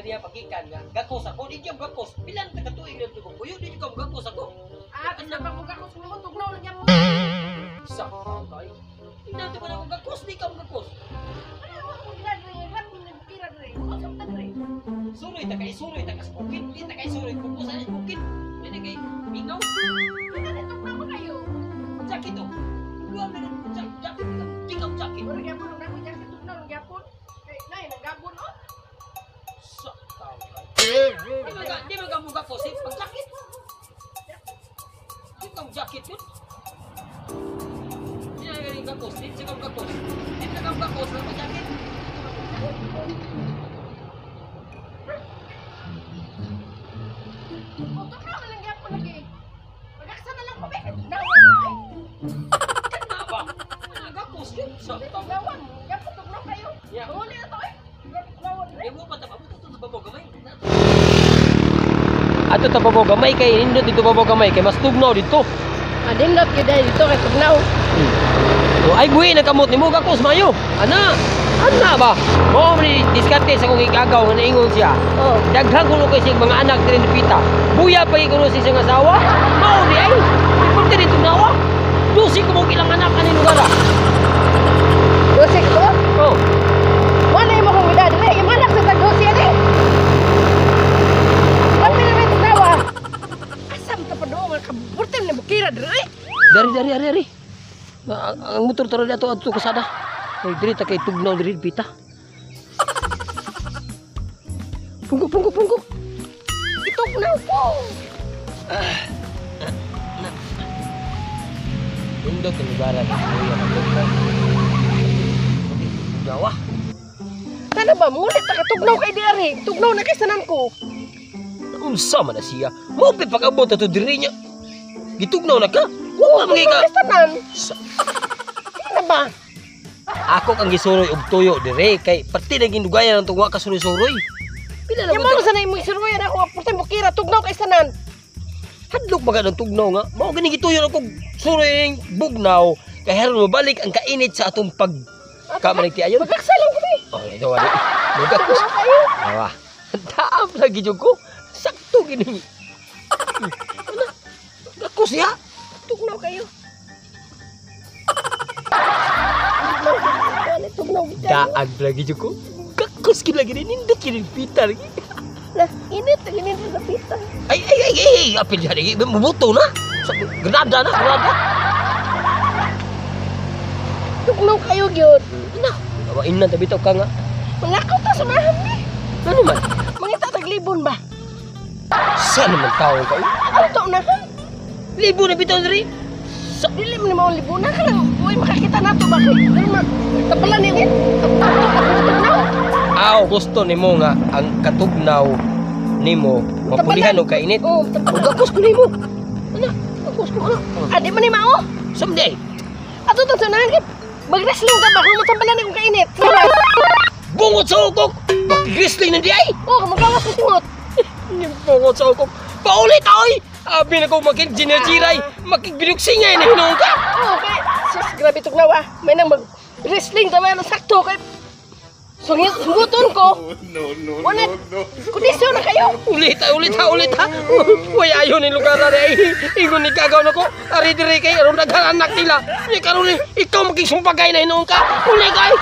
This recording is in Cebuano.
ganiya pagikan nga gakos ako, di gyud gakos. Pilan ta ka tuig na ko kuyo, di ka gakos ako. Ah, kasi pag mugakos mo tugnaw lang gyapon. Sa kay. Hindi ko na gakos, di ka gakos. Ano mo gila dre? Rap ni bukira dre. Usap ta dre. Suroy ta kay suroy ta kas bukid, di ta kay suroy kung sa bukid. Dili kay mingaw. Ano tugnaw mo kayo? Jacket to. Duha man jacket, di ka jacket. Ora gyapon og ako jacket tugnaw lang gyapon. Kay nay nagabon oh. Sa tao kay. Di man ka mugakos, eh, pag jacket. Di ka jacket yun. Di na galing gakos, di ka gakos. Di ka gakos, pag jacket. O tugnaw na lang gyapon lagi. Magaksa na lang ko be. Tugnaw na eh. Kana ba? Gakos yun. Sa Di tao. tugnawan. Gyapon tugnaw kayo. Yeah. Manguli na to eh. Tugnawan dre. Di mo pa tapos ito babaw gamay. Ato ta babaw gamay kay nindot dito babaw gamay kay mas tugnaw dito. Adindot gyud dito kay tugnaw. Oh, ay buhi nagkamot nimo gakos mayo. Ana. Ana ba? Mao ni diskarte sa kong igagaw nga naingon siya. Oh. Daghan kuno kay siyang mga anak diri pita. Buya pa kuno si siyang asawa. Mao ni ay. Importante dito tugnawa. Dusi ko mong ilang anak ani lugar. Dose ko. Oh. Wala mo kong edad dre. Imanak sa tag 12 ani. Wala na may tugnawa. Asam ta pa doon nga kaburtem ni bukira dre. Dari dari ari ari. Ang motor tara ato adto kasada. Ay diri ta kay tugnaw diri pita. Pungko pungko pungko. Itugnaw ko. Nindot ang lugar at kuya na tugnaw. Tugnawa. Kana ba mulit ta katugnaw kay diari. Tugnaw na kay sanan ko. Unsa man na siya? Mao pay pag-abot ato diri niya. Gitugnaw na ka? Wa man Tugnaw ka. kay sanan. Sa Kana ba? Ako kang gisuroy og tuyo dire kay pati na ginugayan ang tungwa ka suroy-suroy. Pila na Nya mo sa na imong isuroyan ako nga purtem bukira tugnaw kay sanan. Hadlok ba ng tugnaw nga? Mao gani gituyo ako suroy ning bugnaw kay haron mabalik ang kainit sa atong pag ka man ayon. Magaksa lang ko be. Oh, ito wala. Mugakos. Tugnaw kayo. Awa. Taam lagi jud ko. Sakto gini. Ana. Gakos siya. Tugnaw kayo. Tugnaw. Daag lagi jud ko. Gakos gid lagi ni nindot kini pita lagi. Na, init, init sa pita. Ay ay ay ay, apil diha lagi mubuto na. Granada na, granada. Tugnaw kayo gyud. Na, awa inan tabi ka nga. Mangakaw ta samahan ni. Ano man? Mangita tag libon ba? Saan naman tao ka? Ano to na? Libo na bitaw diri. Sa Dili man mo libon na kanang uy makakita nato ba kay dili ma tabalan ni tugnaw. Aw, gusto nimo nga ang katugnaw nimo mapulihan og kainit. Oh, Og tabalan. gakos ko nimo. Ana, gakos ko ana. Ah, di man ni mao. Someday. Ato ta sunahan kay mag-wrestling ta ba kung matambalan ni kung kainit. Bungot sa ukok. Wrestling na di ay. Oh, magawas ko singot. Bungot sa ukok. Paulit oy. Abi na ko makig-ginajiray, makig-binuksingay na hinuon ka. Oh, kay sus grabe tugnaw ah. May nang mag-wrestling ta man sakto kay sunguton ko. No, no, Wala. no, no. Kondisyon na kayo. Ulit ha, ulit ha, ulit ha. Way ayon ni lugar na ay. Ingon ni kagaw na ko. Ari diri kay aron daghan anak nila. Ni karon ni ikaw maging sumpagay na hinuon ka. Uli kay.